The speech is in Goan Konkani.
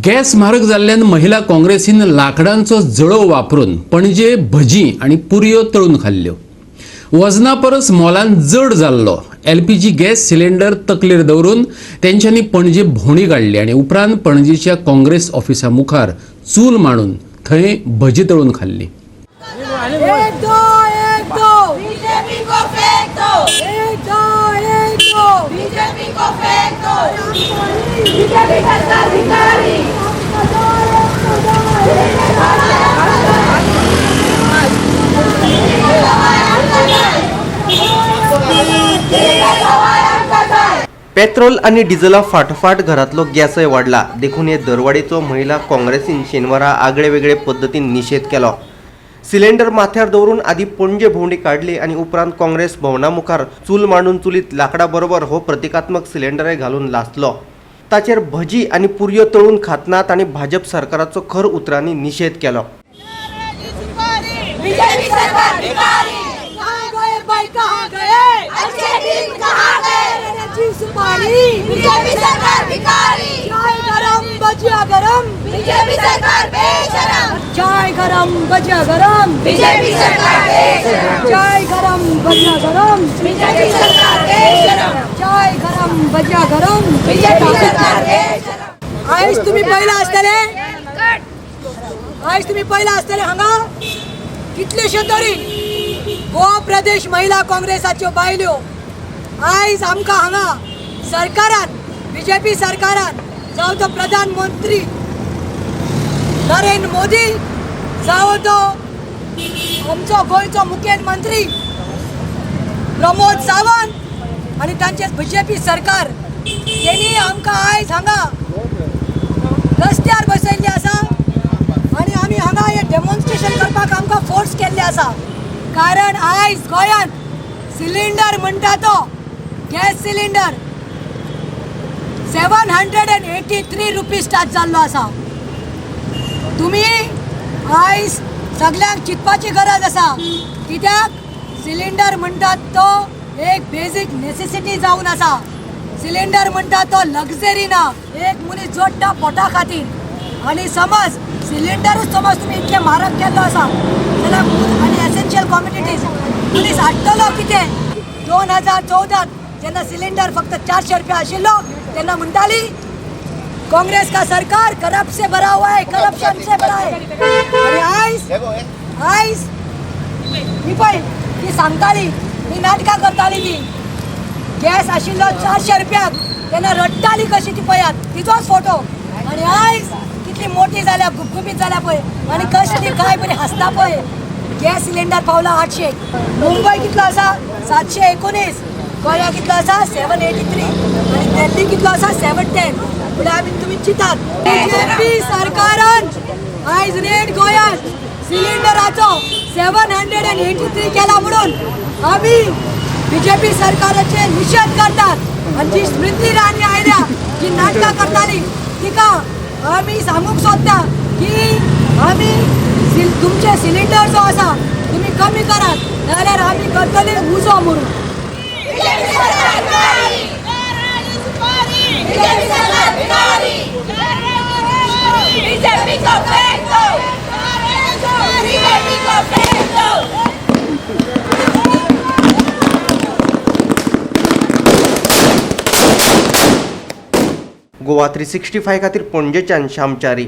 गॅस म्हारग जाल्ल्यान महिला काँग्रेसीन लाकडांचो जळोव वापरून पणजे भजी आनी पुरयो तळून खाल्ल्यो. वजना परस मोलान जड जाल्लो एलपीजी गॅस सिलिंडर तकलेर दवरून तेंच्यांनी पणजे भोंवडी काडली आनी उपरांत पणजेच्या काँग्रेस ऑफिसा मुखार चूल मांडून थंय भजी तळून खाल्ली. एक दो, एक दो. बीजेपी को फेंक दो. एक दो, एक दो. बीजेपी को फेंक दो. बीजेपी सरकार भिखारी. पेट्रोल आनी डिझला फाटोफाट घरांतलो गॅसय वाडला, देखून हे दरवाडीचो महिला काँग्रेसीन शेनवारा आगळे वेगळे पद्दतीन निशेध केलो. सिलेंडर माथ्यार दवरून आदी पणजे भोंवडी काडली आनी उपरांत काँग्रेस भवना मुखार चूल मांडून चुलीत लाकडा बरोबर हो प्रतिकात्मक सिलेंडरय घालून लासलो. ताचेर भजी आनी पुरयो तळून खातना तांणी भाजप सरकाराचो खर उतरांनी निशेध केलो. बीजेपी सरकार भिखारी. कहाँ गए भाई, कहाँ गए? अच्छे दिन कहाँ गए? जी सुपारी. बीजेपी सरकार भिखारी. चाय गरम, भजिया गरम. बीजेपी सरकार बेशरम. चाय गरम, भजिया गरम. बीजेपी सरकार बेशरम. चाय गरम, भजिया गरम. बीजेपी सरकार बेशरम. चाय गरम, भजिया गरम. बीजेपी सरकार बेशरम. आयज तुम्ही पयला आसतले, आयज तुम्ही पयला आसतले हांगा कितलेशे तरी गोवा प्रदेश महिला काँग्रेसाच्यो बायल्यो. आयज आमकां हांगा सरकारान, बीजेपी सरकारान, जावं तो प्रधानमंत्री नरेंद्र मोदी, जावं तो आमचो गोंयचो मुखेलमंत्री प्रमोद सावंत आनी तांचे बीजेपी सरकार, तेणी आमकां आयज हांगा रस्त्यार बसयल्ले आसा आनी आमी हांगा हे डेमॉन्स्ट्रेशन करपाक आमकां फोर्स केल्ले आसा. कारण आयज गोंयांत सिलिंडर म्हणटा तो gas cylinder ₹783 start जाल्लो आसा. तुमी आयज सगल्यांक चिंतपाची गरज आसा, कित्याक सिलिंडर म्हणटात तो एक बेजीक नेसेसिटी जावन आसा. सिलिंडर म्हणटा तो लक्झरी ना. एक मनीस जोडटा पोटा खातीर आनी समज सिलिंडरूच समज तुमी इतले म्हारग केल्लो आसा जाल्यार आनी एसेन्शियल कॉमोडिटीज मनीस हाडटलो कितें? 2014त जेन्ना सिलिंडर फक्त 400 रुपया आशिल्लो तेन्ना म्हणटाली, कांग्रेस का सरकार करप्ट से भरा हुआ है, करप्शन से भरा है. आणि आयज आयज ही पळय ती सांगताली, ती नाटकां करताली. ती गॅस आशिल्लो 400 रुपयाक तेन्ना रडटाली कशी ती पळयात, तिचोच फोटो. आनी आयज कितली मोठी जाल्या, गुबगुबीत जाल्या पळय आनी कशी ती काय बरी हांसता पळय. गॅस सिलिंडर पावला 800. मुंबय कितलो आसा? 719. गोंया कितलो आसा? 783. आनी दिल्ली कितलो आसा? 710. म्हळ्यार आमी तुमी चिंतात, बीजेपी सरकारान आयज रेट गोंयांत सिलिंडराचो 783 केला म्हणून आमी बीजेपी सरकाराचे निशेध करतात. आनी जी स्मृती इराणी आयल्या, जी नाटकां करताली, तिका आमी सांगूंक सोदता की आमी तुमचे सिलिंडर जो आसा तुमी कमी करात, नाजाल्यार आमी करतले उजो म्हणून. बीजेपी सरकार भिखारी. बीजेपी सरकार भिखारी. बीजेपी को फेंक दो. बीजेपी को फेंक दो. गोवा 365 खातीर पणजेच्यान श्यामचारी.